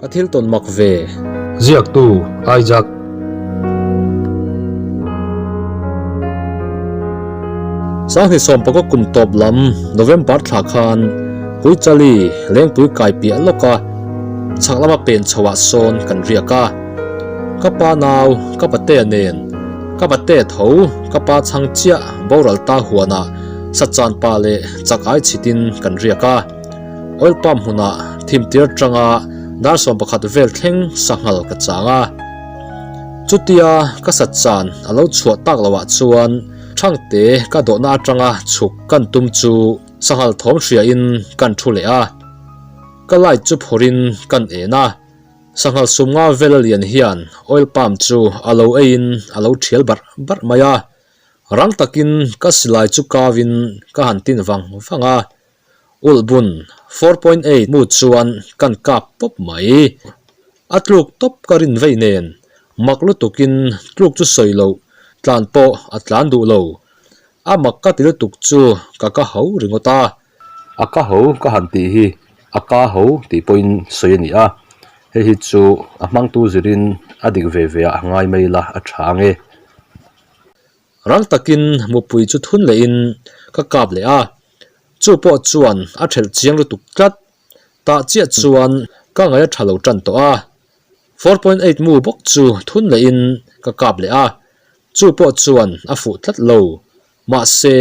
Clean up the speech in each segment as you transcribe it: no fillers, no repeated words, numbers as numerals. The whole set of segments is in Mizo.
Ka thil tawn mak ve. Ziaktu, Isaac. Sanghnih sawmpakaw kum tawp lam November thla khan Puichali Lengpui kai piah lawka chhak lama pen chhoah sawn kan riak a. Ka pa nau, ka patea nen, ka patea tho, ka pa chhang chiah boral ta huanah sachan pa leh chak ai chhitin kan riak a. Oil pump hmunah thim tir atanga dar 11 vel thleng sanghal ka chang a. Chutia ka sat chan a lo chhuah tak loah chuan Thangte ka dawhna atanga chhuk kan tum chu sanghal thawm hriain kan thu leh a. Ka light chu phawrhin kan en a. Sanghal sumnga vela lian hian oil pump chu a lo eiin a lo thial barh barh mai a. Rang takin ka silai chu kavin ka han tin vang vang a. Ulhbun 4.8 mu chuan kan kap pawp mai. A tluk tawp ka rin vei nen, mak lutukin tluk chu sawi loh, tlan pawh a tlan duh lo. A mak ka ti lutuk chu ka ka ho ringawt a. A ka ho ka han tih hi a ka ho tih pawhin sawi a ni a, hei hi chu a hmangtu zirin a dik ve ve ah ngai mai ila a tha ang e. Rang takin mupui chu thun lehin ka kap leh a, chu pawh chuan a thelh chiang lutuk tlat. Tah chiah chuan ka ngaih a tha lo tan tawh a, 4.8 mu bawk chu thun lehin ka kap leh a, chu pawh chuan a fuh tlat lo. Mahse,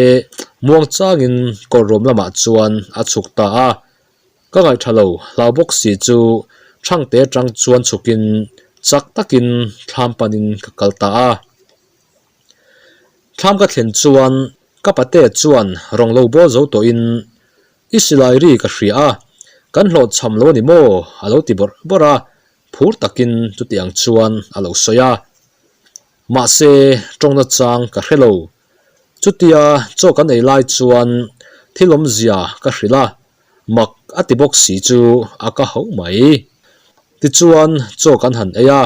muang changin kawrrawm lamah chuan a chhuk ta a, ka ngaih tha lo hlau bawk si chu Thangte atang chuan chhukin chak takin thlam panin ka kal ta a. Thlam ka thlen chuan ka pate chuan rawng lo bawl zo tawhin I silai ri ka hria a, kan hlawhchham lo a ni maw? a lo ti bawrh bawrh a, phur takin chuti ang chuan a lo sawi a. Mahse, tawngna chang ka hre lo. Chutia chaw kan ei lai chuan thil awmzia ka hrilh a, mak a ti bawk si chu a ka hauh mai. Tichuan chaw kan han ei a,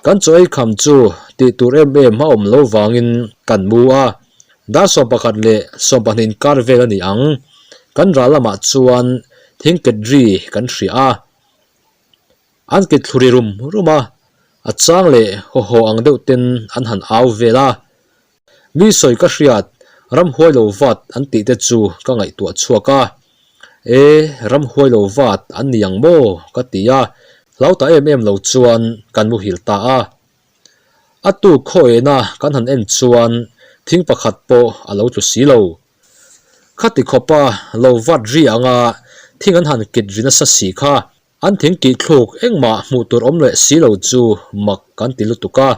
Kan chaw ei kham chu tih tur em em a awm lo vangin kan mu a, dar 11 leh 12 inkar vel a ni ang. Kan ral lamah chuan thingket ri kan hria a, an kit thlu ri rum rum a, a chang leh haw haw ang deuh ten an han au vel a. Mi sawi ka hriat, ramhuai lo vat an tih te chu ka ngaihtuah chhuak a. E, ramhuai lo vat an ni ang maw? ka ti a, hlau ta em em lo chuan kan muhil ta a. A tuk khaw ena kan han en chuan thing pakhat pawh a lo tlu si lo. Khati khawpa lo vat ri anga thing an han kit ri nasa si kha an thing kih thluk engmah hmuh tur awm leh si lo chu mak kan ti lutuk a.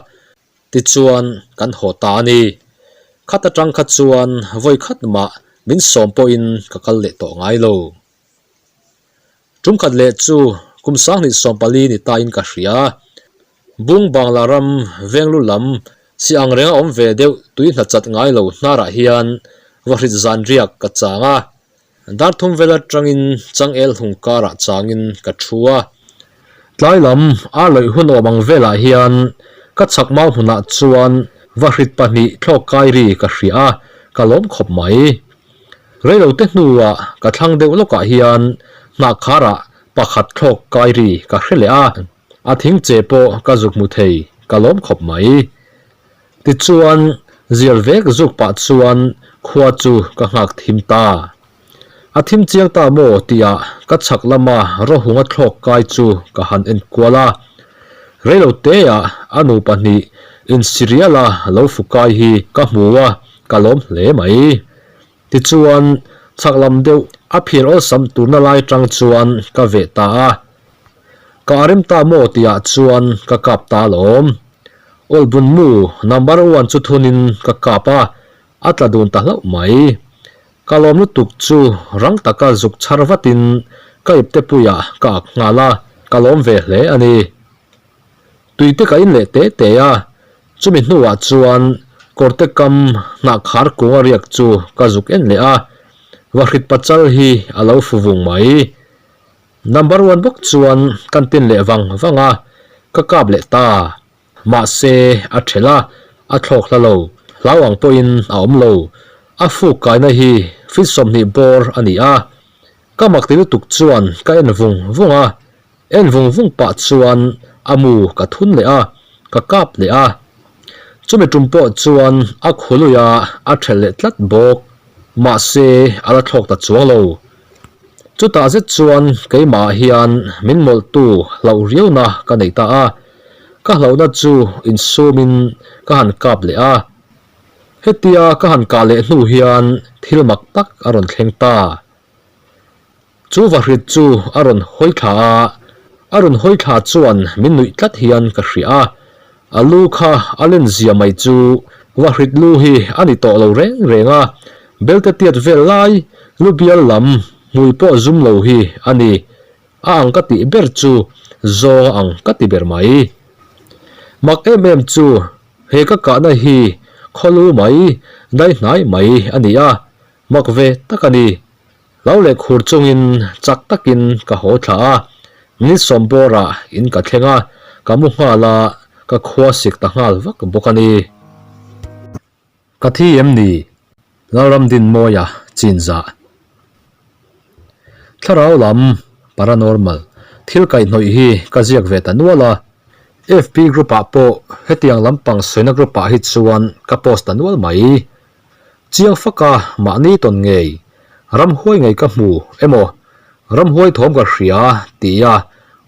Tichuan kan haw ta a ni. Khat atang kha chuan vawi khat mah min sawm pawhin ka kal leh tawh ngai lo. Tum khat leh chu kum 2014 ni tain ka hria. Bung Bangla ram venglu lam si ang renga awm ve deuh tui hna chat ngai lo hnarah hian vahrit zan riak ka chang a. Dar thum vel atangin changel hlung karah changin ka thu a. Tlai lam a lawih hun awm ang velah hian ka chhak mau hmunah chuan vahrit pahnih thlawk kai ri ka hria a, ka lawm khawp mai. Reilote hnuah ka thlang deuh lawkah hian hnah kharah pakhat thlawk kai ri ka hre leh a, a thing che pawh ka zuk hmu thei, ka lawm khawp mai. Tichuan, zial vek zuk pah chuan khua chu ka nghak thim ta. A thim chiang ta maw tihah ka chhak lama rawhunga thlawk kai chu ka han en kual a. Reilo teah a nu pahnih insiriala lo fu kai hi ka hmu a, ka lawm hle mai. Tichuan, chhak lam deuh a phir awlsam turna lai tang chuan ka veh ta a. Ka a rem ta maw tihah chuan ka kap ta alawm. Awlbun mu number one chu thunin ka kap a, a tla dun ta hlauh mai. Ka lawm lutuk chu rang taka zuk chhar vatin ka ipte puiah ka ak nghal a, ka lawm ve hle a ni. Tuite ka in leh te te a, chumi hnuah chuan kawrte kam hnah khar kung a riak chu ka zuk en leh a, vahrit pachal hi a lo fu vung mai. Number one bawk chuan kan tin leh vang vang a, ka kap leh ta. Mahse, a thelh a, a thlawk hla lo. Hlau ang pawhin a awm lo. A fuk kaina hi feet 20 bawr a ni a. Ka mak ti lutuk chuan ka en vung vung a. En vung vung pah chuan a mu ka thun leh a, ka kap leh a. Chumi tum pawh chuan a khului a, a thelh leh tlat bawk. Mahse, a la thlawk ta chuang lo. Chutah zet chuan keimah ah hian min mawlhtu hlauh riauna ka nei ta a, ka hlauhna chu insumin ka han kap leh a. Hetia ka han kah leh hnu hian thil mak tak a rawn thleng ta. Chu vahrit chu a rawn hawi thla a, a rawn hawi thla chuan min nuih tlat hian ka hria a, a lu kha a len zia mai chu vahrit lu hi a ni tawh lo reng reng a, belte tiat vel lai lu bial lam hmui pawh zum lo hi a ni, a ang ka tih ber chu zawng a ang ka ti ber mai. Mak em em chu he ka kahna hi khawlu mai dai hnai mai a ni a, Mak ve tak a ni. Hlau leh khur chungin chak takin ka haw thla a, minute sawmbawrah in ka thleng a, ka mu nghal a, ka khua sik ta nghal vak bawk a ni. Ka thi em ni? Lalramdinmawia chinzah. Thlarau lam, paranormal, thil kaihhnawih hi ka ziak ve ta nual a, FB group-ah pawh hetiang lampang sawina group-ah hi chuan ka post ta nual mai. Chiang faka mahni tawn ngei, ramhuai ngei ka hmu emaw, ramhuai thawm ka hria tia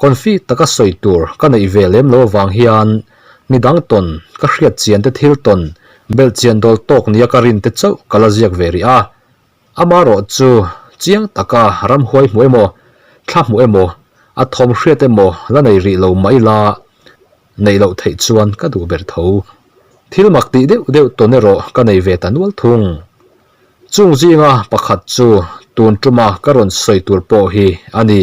confi taka sawi tur ka neih ve lem lo avang hian midang tawn ka hriat chian te thil tawn belh chian dawl tawk nia ka rin te chauh ka la ziak ve rih a. Amarawh chu chiang taka ramhuai hmu emaw, thla hmu emaw, a thawm hriat emaw la nei rih lo mah ila neih loh theih chuan ka duh ber tho. Thil mak tih deuh deuh tawn erawh ka nei ve ta nual thung. Chung zinga pakhat chu tun tuma ka rawn sawi tur pawh hi a ni.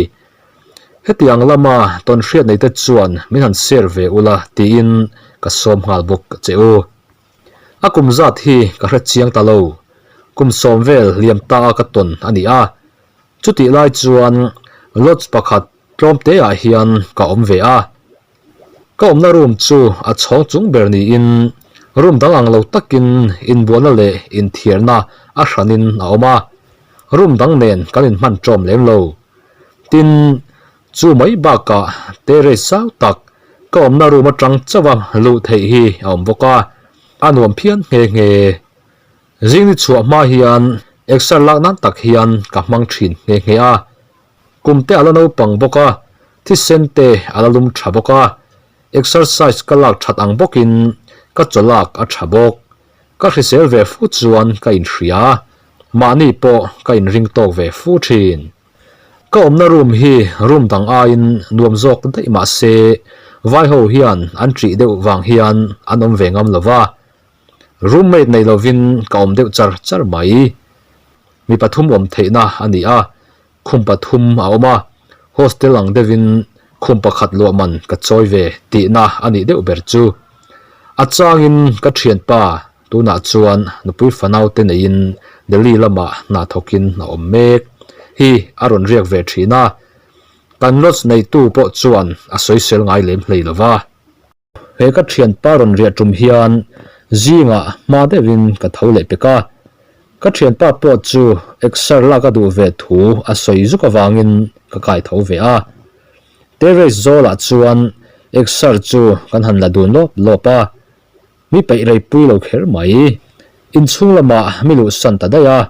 Hetiang lama tawn hriat neite chuan min han share ve ula tiin ka sawm nghal bawk che u. A kum zat hi ka hre chiang ta lo. Kum sawm vel liam ta a ka tawn a ni a. Chutih lai chuan lodge pakhat tlawm te ah hian ka awm ve a. Ka awmna room chu a chhawng chung ber niin room dang ang lo takin inbualna leh inthiarna a hranin a awm a, room dang nen kan inhman ṭawm lem lo. Tin, chu mai bakah terrace zau tak ka awmna room aṭang chauha luh theih hi a awm bawk a, a nuam phian nghe nghe. Zing ni chhuah hma hian exer lak nan tak hian ka hmang ṭhin nghe nghe a. Kum te a la naupang bawk a, thisen te a la lum tha bawk a, exercise ka lak that ang bawkin ka chaw lak a tha bawk. Ka hrisel ve fu chuan ka inhria, mahni pawh ka inring tawk ve fu thin. Ka awmna room hi room dang aiin nuam zawk daih mah se vai ho hian an ṭih deuh vang hian an awm ve ngam lo va, roommate nei lovin ka awm deuh char char mai. Mi pathum awm theihna a ni a, khum pathum a awm a, hostel ang deuhin khum pakhat luah man ka chawi ve tihna a nih deuh ber chu. A changin ka thianpa tunah chuan nupui fanau te neiin Delhi lamah hna thawkin a awm mek hi a rawn riak ve thin a, kan lodge neitu pawh chuan a sawisel ngai lem hlei lova. He ka thianpa rawn riah tum hian zingah hma deuhin ka tho leh pek a, ka thianpa pawh chu exer lak a duh ve thu a sawi zuk avangin ka kai tho ve a. Terrace zawlah chuan exer chu kan han la dun lawp lawp a, mi peih rei pui lo kher mai. Inchhung lamah mi luhsan ta daih a.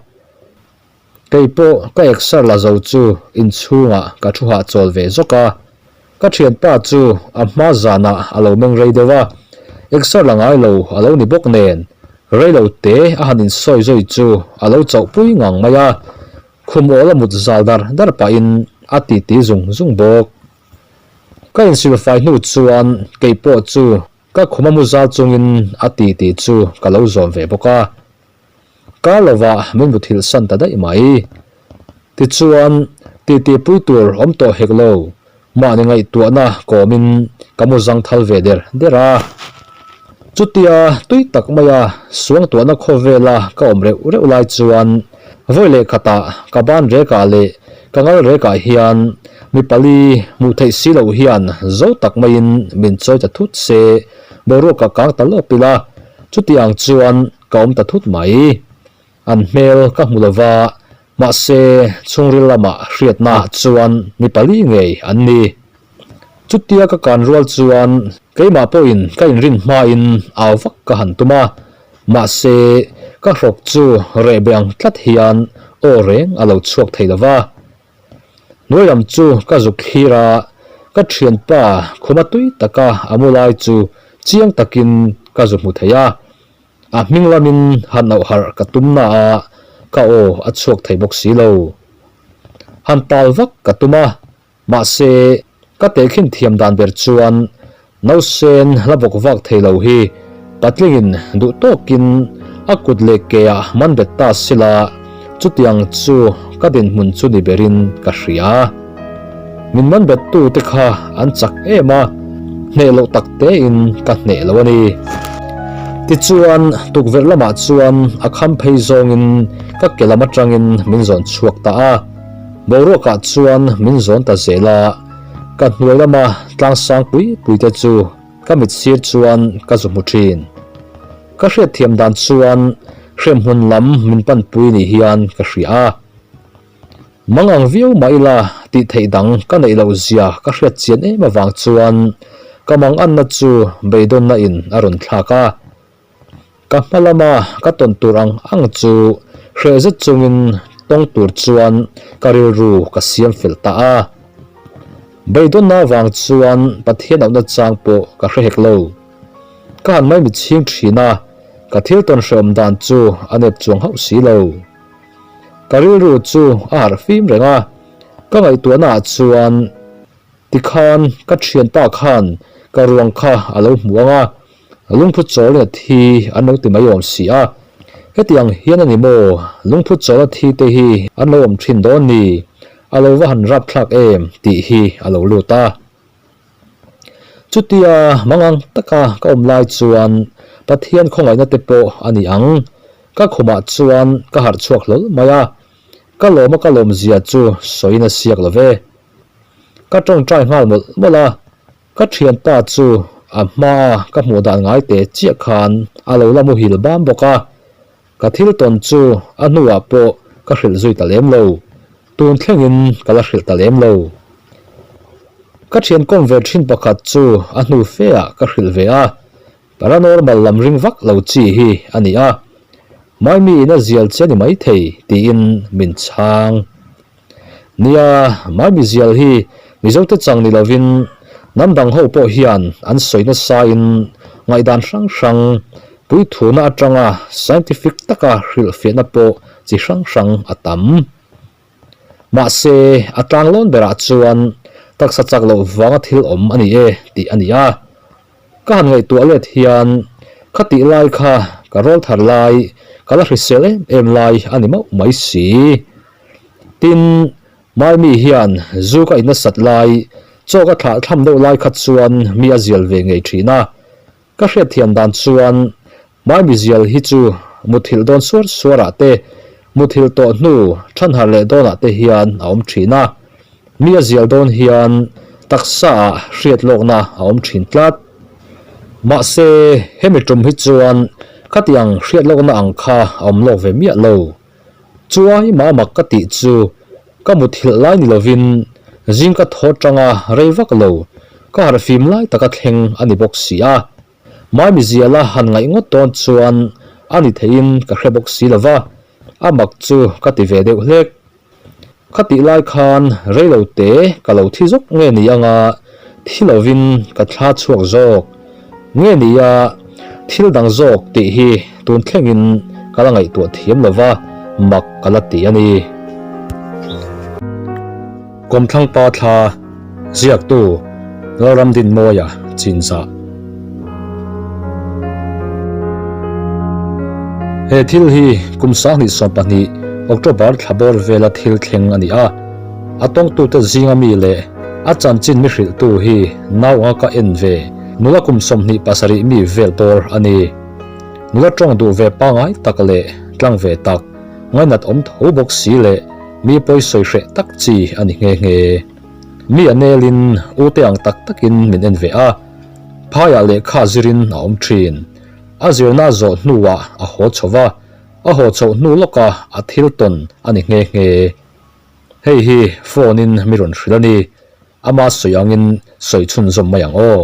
Kei pawh ka exer la zo chu inchhungah ka thu hahchawl ve zawk a, ka thianpa chu a hma zanah a lo meng rei deuh a, exer la ngai lo a lo ni bawk nen rei lo te a han insawi zui chu a lo chauh pui ngang mai a, khum awl a mut zal dar dar pahin a titi zung zung bawk. Ka insilfai hnu chuan kei pawh chu ka khum a mu zal chungin a titi chu ka lo zawm ve bawk a. Kar lovah min muthilh san ta daih mai. Tichuan, titi pui tur awm tawh hek lo, mahni ngaihtuahna kawmin ka mu zang thal ve der der a. Chutia tui tak maia suangtuahna khawvela ka awm reuh reuh lai chuan vawi leh khatah ka ban rekah leh ka ngal rekah hian mi pali hmuh theih si loh hian zo tak maiin min chawi ta thut se, boruak ka kang ta lawp ila, chutiang chuan Ka awm ta thut mai. An hmel ka hmu lova, mahse chhungril lamah hriatna chuan mi pali ngei an ni. Chutia ka kan rual chuan keimah pawhin ka inrin hmain au vak ka han tum a, mahse ka hrawk chu reh be ang tlat hian aw reng a lo chhuak thei lo va. Hnuai lam chu ka zuk thlir a, ka thianpa khuma tui taka a mu lai chu chiang takin ka zu hmu thei a. A hming lamin han auh harh ka tum na a, ka aw a chhuak thei bawk si lo. Han tal vak ka tum a, mahse ka tehkhin thiam dan ber chuan nausen la bawk vak thei lo hi patlingin duh tawkin a kut leh ke ah man bet ta sila chutiang chu ka dinhmun chu ni berin ka hria. Min man bet tu te kha an chak em a, hneh loh tak tein ka hneh lo a ni. Tichuan, tukverh lamah chuan a kham phei zawngin ka ke lam atangin min zawn chhuak ta a. Boruakah chuan min zawn ta zel a, ka hnuai lama tlangsang pui pui te chu ka mit sir chuan ka zu hmu thin. Ka hriatthiam dan chuan hremhmun lam min panpui ni hian ka hria a. Mang ang viau mah ila tih theih dang ka neih loh zia ka hriat chian em avang chuan ka mang anna chu beidawnna in a rawn thlak a. Ka hma lama ka tawn tur ang ang chu hreh zet chungin tawng tur chuan ka rilru ka siam fel ta a. Beidawnna avang chuan Pathian auhna chang pawh ka hre hek lo. Ka han mai mitchhing thin a, ka thil tawn hrehawm dan chu a nep chuang hauh si lo. Ka rilru chu a harh fim reng a, ka ngaihtuahna ah chuan tikhan ka thianpa khan ka ruang kha a lo hmu ang a, lungphu chawlin a thi an lo ti mai awm si a, hetiang hian a ni maw lungphu chawla thi te hi an lo awm thin dawn ni, a lo va han rapthlak em tih hi a lo lut a. Chutia mangang taka ka awm lai chuan Pathian khawngaihna te pawh a ni ang. Ka khumah chuan ka harh chhuak hlawl mai a, ka lawma ka lawm zia chu sawiin a siak lo ve. Ka tawngtai nghal mawlh mawlh a, ka thianpa chu a hmaa ka hmuh dan ngai te chiah khan a lo la muhil bam bawk a, Ka thil tawn chu a hnuah pawh ka hrilh zui ta lem lo. Tun thlengin ka la hrilh ta lem lo. Ka thian kawm ve thin pakhat chu a hnu fe ah ka hrilh ve a, paranormal lam ring vak lo chi hi a ni a, Maimi in a zial che ni maithei tiin min chhang. Nia, Maimi zial hi Mizote chang ni lovin hnam dang ho pawh hian an sawi nasain ngaihdan hrang hrang, puithuna atanga scientific taka hrilhfiahna pawh chi hrang hrang a tam. Mahse, a tlanglawn berah chuan taksa chak loh vanga thil awm a ni e tih a ni a. Ka han ngaihtuah let hian khatih lai kha ka rawl thar lai, ka la hrisel em em lai a ni mauh mai si. Tin, Maimi hian zu ka in nasat lai, chaw ka thlah thlam deuh lai kha chuan mi a zial ve ngei thin a. Ka hriatthiam dan chuan Maimi zial hi chu muthilh dawn suar suarah te, muthilh tawh hnu thanhar leh dawnah te hian a awm thin a. Mi a zial dawn hian taksaah hriat lawkna a awm thin tlat. Mahse, hemi tum hi chuan khatiang hriat lawkna ang kha a awm lawk ve miah lo. Chuai mah mak ka tih chu ka muthilh lai ni lovin zing ka thaw tanga rei vak lo ka harh fim lai taka thleng a ni bawk si a. Maimi ziala han ngaih ngawt dawn chuan a ni theiin ka hre bawk si lova, a mak chu ka ti ve deuh hlek. Khatih lai khan reilo te ka lo thi zawk nge ni anga thi lovin ka thla chhuak zawk nge nia thil dang zawk tih hi tun thlengin ka la ngaihtuah thiam lova mak ka la ti a ni. Kawmthlang pa thla ziaktu Lalramdinmawia chinzah. He thil hi kum 2012 October thla bawr vela thil thleng a ni a, a tawngtute zinga mi leh a chanchin mi hrilhtu hi nau anga ka en ve nula kum 27 mi vel bawr a ni. Nula tawng duh ve pangai tak leh tlang ve tak, ngainat awm tho bawk si leh mi pawi sawi hreh tak chi a ni nghe nghe. Mi a nelin ute ang tak takin min en ve a, phaiah lehkha zirin a awm thin. A zirna a zawh hnuah a haw chho va, a haw chhoh hnu lawka a thil tawn a ni nghe nghe. Hei hi phone in mi rawn hrilh a ni. Ama sawi angin sawi chhunzawm mai ang aw.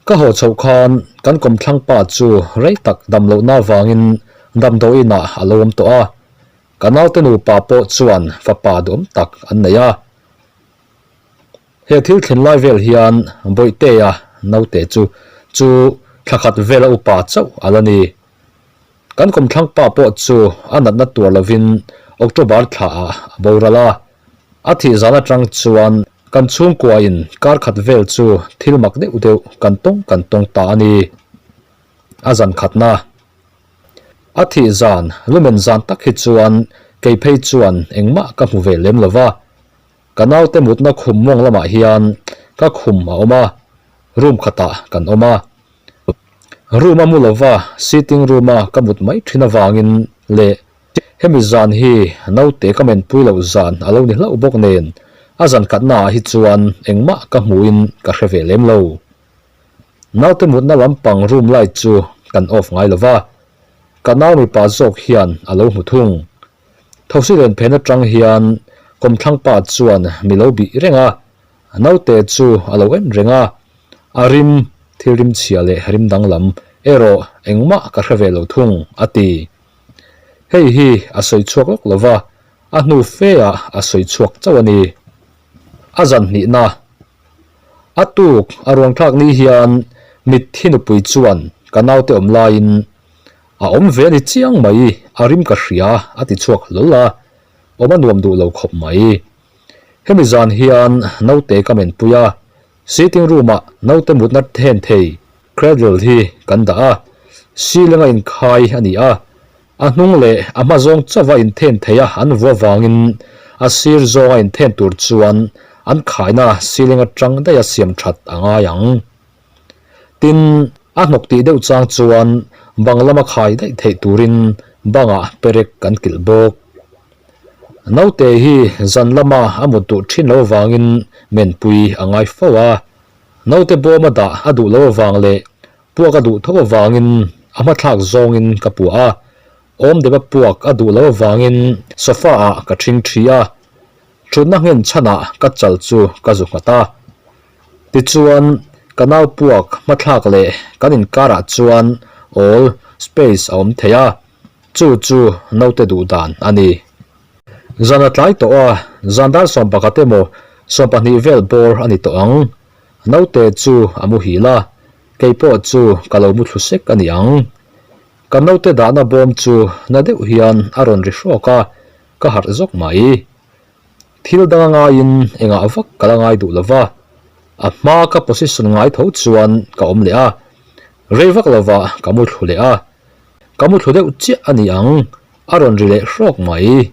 Ka haw chhoh khan kan kawmthlang pa chu rei tak dam lohna avangin damdawiin ah a lo awm tawh a. Ka naute nupa pawh chuan fapa duhawm tak an nei a. He thil thlen lai vel hian Bawihtea naute chu chu thla khat vela upa chauh a la ni. Kan kawmthlang pa pawh chu a natna tuar lovin October thla ah a boral a. A thih zan atang chuan kan chhungkuain kar khat vel chu thil mak deuh deuh kan tawng kan tawng ta a ni. A zan khatna. A thih zan, lumen zan tak hi chuan kei phei chuan engmah ka hmu ve lem lova. Ka naute mutna khum mawng lamah hian ka khum a awm a, room khatah kan awm a. Room a mu lova sitting room a ka mut mai thin avangin leh hemi zan hi naute ka menpui loh zan a lo ni hlauh bawk nen a zan khatna ah hi chuan engmah ka hmuhin ka hre ve lem lo. Naute mutna lampang room light chu kan off ngai lova, ka nau mipa zawk hian a lo hmu thung. Thosi len phen atang hian kawmthlang pa chuan mi lo bih reng a, naute chu a lo en reng a, a rim, thil rim chhia leh rim danglam erawh engmah ka hre ve lo thung, a ti. Hei hi a sawi chhuak lawk lo va, a hnu fe ah a sawi chhuak chauh a ni. A zan hnihna a tuk a ruangthlak ni hian mitthi nupui chuan ka naute awm laiin A awm ve a ni chiang mai, a rim ka hria, a ti chhuak hlawl a, awm a nuam duh lo khawp mai. Hemi zan hian naute ka menpui a, sitting room ah naute mutna then thei cradle hi kan dah a, ceiling a inkhai a ni a, a hnung leh a hma zawng chauh a inthen thei a an vuah vangin a sir zawng a inthen tur chuan an khaina ceiling atang daih a siam that a ngai ang. Tin, a hnawk tih deuh chang chuan bang lama khai daih theih turin bangah perek kan kilh bawk. Naute hi zan lama a mut duh thin lo avangin menpui a ngai fo a. Naute bawma dah a duh lo avang leh puak a duh tho avangin a hmathlak zawngin ka puah a. Awm deuha puak a duh lo avangin sofa ah ka ṭhing ṭhi a. Ṭhutna nghen chhanah ka chal chu ka zu nghat a. Tichuan, ka nau puak hmathlak leh kan inkarah chuan awl, space, a awm thei a, chu chu naute duh dan a ni. Zan a tlai tawh a, zan dar 11 emaw 12 vel bawr a ni tawh ang. Naute chu a muhil a, kei pawh chu ka lo muthlu sek a ni ang. Ka naute dahna bawm chu na deuh hian a rawn ri hrawk a, ka harh zawk mai. Thil dang a ngaiin engah vak ka la ngai duh lo va, a hma ka position ngai tho chuan ka awm leh a, rei vak lovah ka mu thlu leh a, ka mu thlu deuh chiah a ni ang, a rawn ri leh hrawk mai.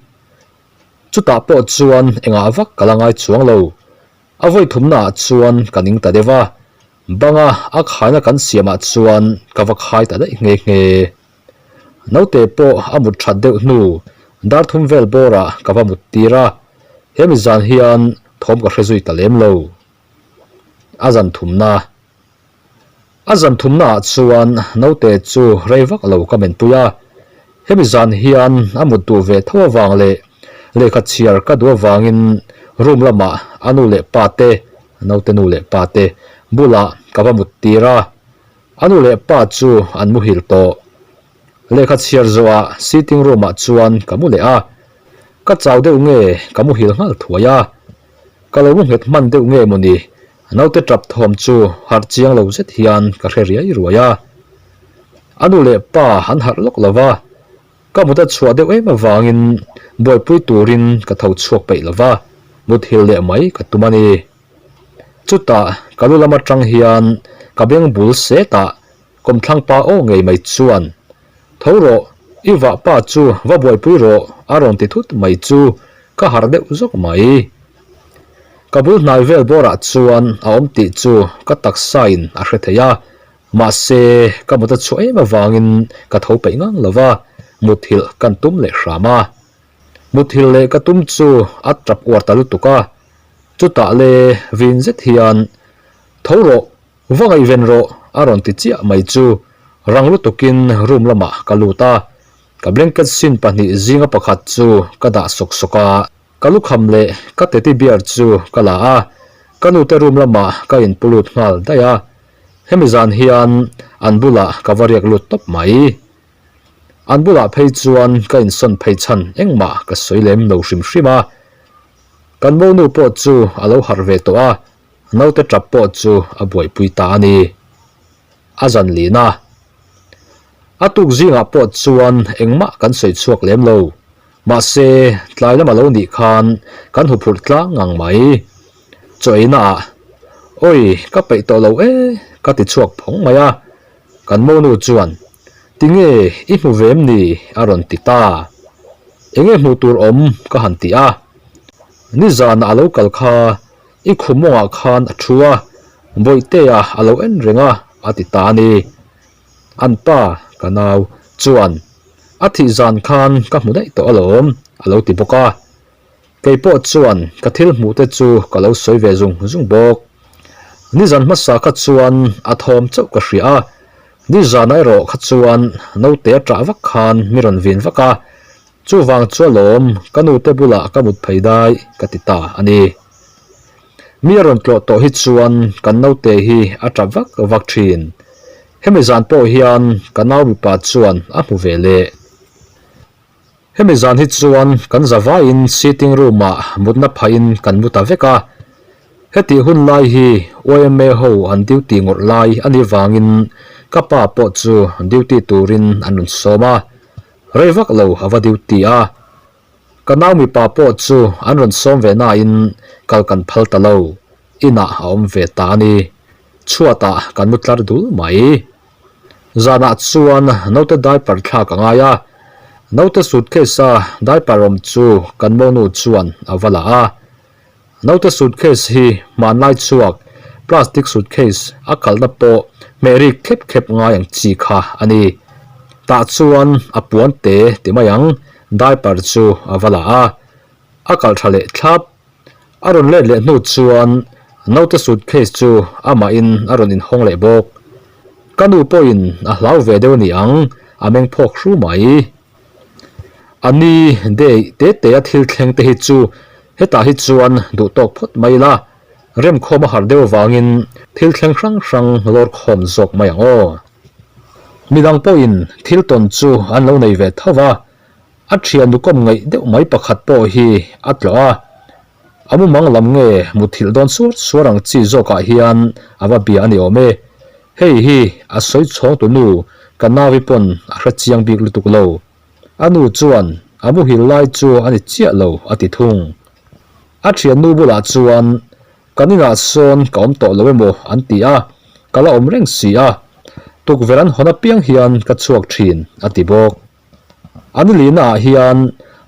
Chutah pawh chuan engah vak ka la ngai chuang lo, a vawi thumnaah chuan ka ning ta deuh a, banga a khaina kan siamah chuan ka va khai ta daih nghe nghe. Naute pawh a mut that deuh hnu dar thum vel bawrah ka va mut tir a, hemi zan hian thawm ka hre zui ta lem lo. A zan thumna A zan thumna ah chuan naute chu rei vak lo ka menpui a, hemi zan hian a mut duh ve tho avang leh lehkha chhiar ka duh avangin room lamah a nu leh pa te, naute nu leh pa te, bulah ka va mut tir a. A nu leh pa chu an muhil tawh. Lehkha chhiar zawhah sitting room ah chuan ka mu leh a. Ka chau deuh nge ka muhil nghal thuai a. Ka lo mu nghet hman deuh nge mawni naute tap thawm chu harh chiang lo zet hian ka hre riai ruai a. A nu leh pa an harh lawk lo va, ka mut a chhuah deuh em avangin buaipui turin ka tho chhuak peih lo va, muthilh leh mai ka tum a ni. Chutah ka lu lam atang hian ka beng bul setah kawmthlang pa aw ngei mai chuan, Tho rawh, i vah pa chu va buaipui rawh a rawn ti thut mai chu ka harh deuh zawk mai. Ka bul hnai vel bawrah chuan a awm tih chu ka taksain a hre thei a, mahse ka mut a chhuah em avangin ka tho peih ngang lo va, muthilh kan tum leh hram a. Muthilh leh ka tum chu a tap uar ta lutuk a, chutah le vin zet hian, Tho rawh, va ngaihven rawh a rawn ti chiah mai chu rang lutukin room lamah ka lut a, ka blanket sin pahnih zinga pakhat chu ka dah sawk sawk a. Ka lukham leh ka teddy bear chu ka la a, ka nute room lamah ka inpu lut nghal daih a. Hemi zan hian an bulah ka va riak lut tawp mai. An bulah phei chuan ka insawn phei chhan engmah ka sawi lem lo hrim hrim a. Kan monu pawh chu a lo harh ve tawh a, naute tap pawh chu a buaipui ta a ni. A zan lin a. A tuk zingah pawh chuan engmah kan sawi chhuak lem lo. Mahse, tlai lama lo nih khan kan huphurh tlang ngang mai. Chaw eina ah, Awi, ka peih tawh lo e, ka ti chhuak phawng mai a. Kan monu chuan, Tinge, i hmu ve em ni? a rawn ti ta. Enge hmuh tur awm? ka han ti a. Nizanah a lo kal kha i khum mawngah khan a thu a, Bawihtea a lo en reng a, a ti ta a ni. An pa, ka nau, chuan, A thih zan khan ka hmu daih tawh alawm, a lo ti bawk a. Kei pawh chuan ka thil hmuh te chu ka lo sawi ve zung zung bawk. Nizan hmasa kha chuan a thawm chauh ka hria a, nizanah erawh kha chuan naute a ṭah vak khan mi rawn vin vak a, chuvang chu alawm ka nute bulah ka mut phei dai ka ti ta a ni. Mi a rawn tlawh tawh hi chuan kan naute hi a ṭap vak vak ṭhin. Hemi zan pawh hian ka nau mipa chuan a hmu ve leh. Hemi zan hi chuan kan zavaiin sitting room ah mutna phahin kan mu ta vek a. Hetih hun lai hi yma ho an duty ngawrh lai a nih vangin ka pa pawh chu duty turin an rawn sawm a. Rei vak lo a va duty a. Ka nau mipa pawh chu an rawn sawm ve nain kal kan phal ta lo. Inah a awm ve ta a ni. Chhuatah kan mu tlar dul mai. Zanah chuan naute diaper thlak a ngai a, naute suitcase a diaper awm chu kan monu chuan a va la a. Naute suitcase hi hmanlai chhuak plastic suitcase a kalhna pawh hmeh rik khep khep ngai ang chi kha a ni. Tah chuan a puan te ti mai ang diaper chu a va la a, a kalh tha leh thlap. A rawn let leh hnu chuan naute suitcase chu amahin a rawn inhawng leh bawk. Ka nu pawhin a hlau ve deuh a ni ang, a meng phawk hru mai. A ni dei te te a thil thleng te hi chu hetah hi chuan duh tawk phawt mai ila, remkhawm a harh deuh avangin thil thleng hrang hrang lawr khawm zawk mai ang aw. Midang pawhin thil tawn chu an lo nei ve tho va, A thian nukawm ngaih deuh mai pakhat pawh hi a tlawh a, a mumang lam nge muthilh dawn suar suar ang chi zawkah hian a va bia a ni awm e. Hei hi a sawi chhawng tu nu ka nauvi pawn a hre chiang bik lutuk lo. A nu chuan a muhil lai chu a ni chiah lo a ti thung. A thiannu bulah chuan Kan inah sawn ka awm tawh lo emaw an ti a, ka la awm reng si a. Tukverh an hawn apiang hian ka chhuak thin a ti bawk. An lihna ah hian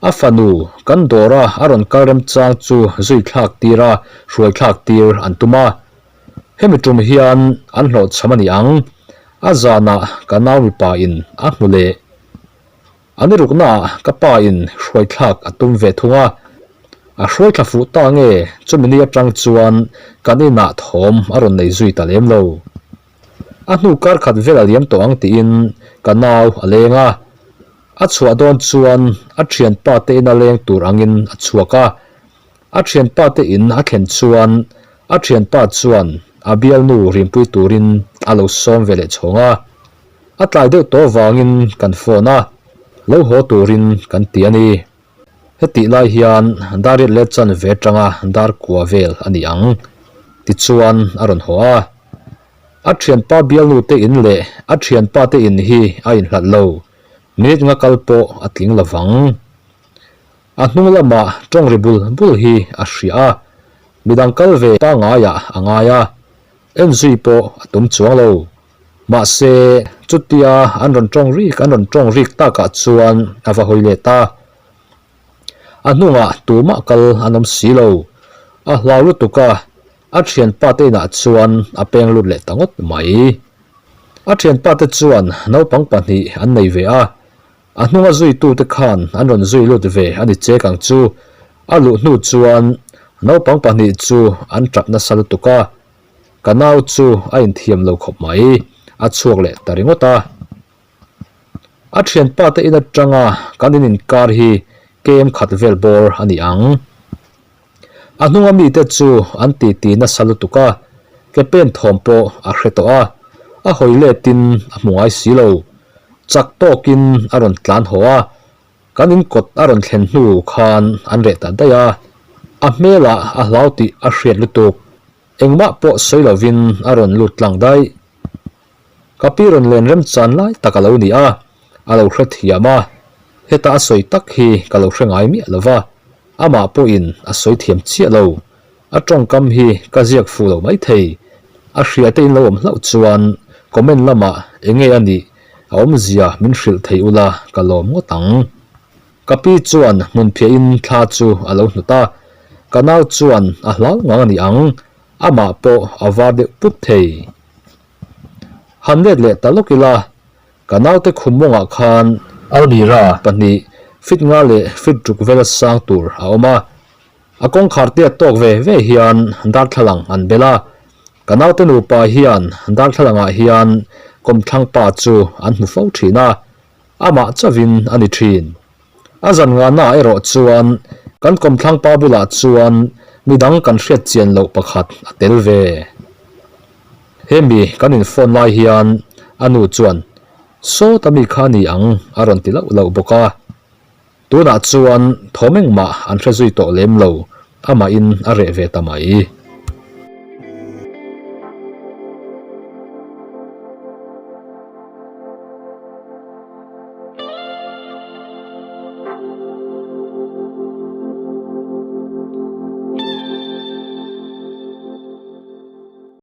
a fanu kan dawra a rawn kal remchang chu zui thlak tir a, hruai thlak tir an tum a. Hemi tum hian an hlawhchham a ni ang, a zanah ka nau mipa in a hmu leh. An rukna ah ka pa in hruai thlak a tum ve thung a, a hruai thla fuh ta nge chumi ni atang chuan kan inah thawm a rawn nei zui ta lem lo. A hnu kar khat vel a liam tawh ang tiin ka nau a leng a. A chhuah dawn chuan a thianpa te ina leng tur angin a chhuak a. A thianpa te in a thlen chuan a thianpa chuan a bialnu rinpui turin a lo sawm ve leh chhawng a. A tlai deuh tawh vangin kan phone a, lo haw turin kan ti a ni. Hetih lai hian dar riat leh chanve atanga dar kua vel a ni ang. Tichuan a rawn haw a. A thianpa bialnu te in leh a thianpa te in hi a inhlat lo. Minute nga kal pawh a tling lovang. A hnung lamah tawng ri bul bul hi a hria a. Midang kal ve pangaiah a ngai a. Enzui pawh a tum chuang lo. Mahse, chutia an rawn tawng rik an rawn tawng rik takah chuan a va hawi let a. A hnungah tumah kal an awm si lo. A hlau lutuk a, a thianpa te inah chuan a peng lut leh ta ngawt mai. A thianpa te chuan naupang pahnih an nei ve a, a hnunga zuitute khan an rawn zui lut ve a ni chek ang chu. A luh hnu chuan naupang pahnih chu an tap nasa lutuk a. Ka nau chu a inthiam lo khawp mai, a chhuak leh ta ringawt a. A thianpa te in atanga kan in inkar hi kem khat vel bawr a ni ang. A hnunga mite chu an titi nasa lutuk a, ke pen thawm pawh a hre tawh a, a hawi letin a hmu ngai si lo. Chak tawkin a rawn tlan haw a, kan inkawt a rawn thlen hnu khan an reh ta daih a, a hmelah a hlau tih a hriat lutuk. Engmah pawh sawi lovin a rawn lut tlang daih. Ka pi rawn len remchan lai tak a lo ni a, a lo hrethiam a, heta a sawi tak hi ka lo hre ngai miah lo va, amah pawhin a sawi thiam chiah lo. A tawngkam hi ka ziak fuh lo maithei. A hria te in lo awm hlauh chuan comment lamah enge a nih a awmzia min hrilh thei ula ka lawm ngawt ang. Ka pi chuan hmunphiahin thla chu a lo hnut a, ka nau chuan a hlau ngang a ni ang, amah pawh a var deuh pup thei. Han let leh ta lawk ila, ka naute khum mawngah khan almirah pahnih fit nga leh fit ruk vela sang tur a awm a, a kawngkhar te a tawk ve ve hian darthlalang an bel a, ka naute nupa hian darthlalang ah hian kawmthlang pa chu an hmu fo thin a, amah chauhin a ni thin. A zan ngahna ah erawh chuan kan kawmthlang pa bulah chuan midang kan hriat chian loh pakhat a tel ve. Hemi kan in phone lai hian a nu chuan Sawta mi kha a ni ang a rawn ti lauh lauh bawk a. Tunah chuan thawm engmah an hre zui tawh lem lo, amahin a reh ve ta mai.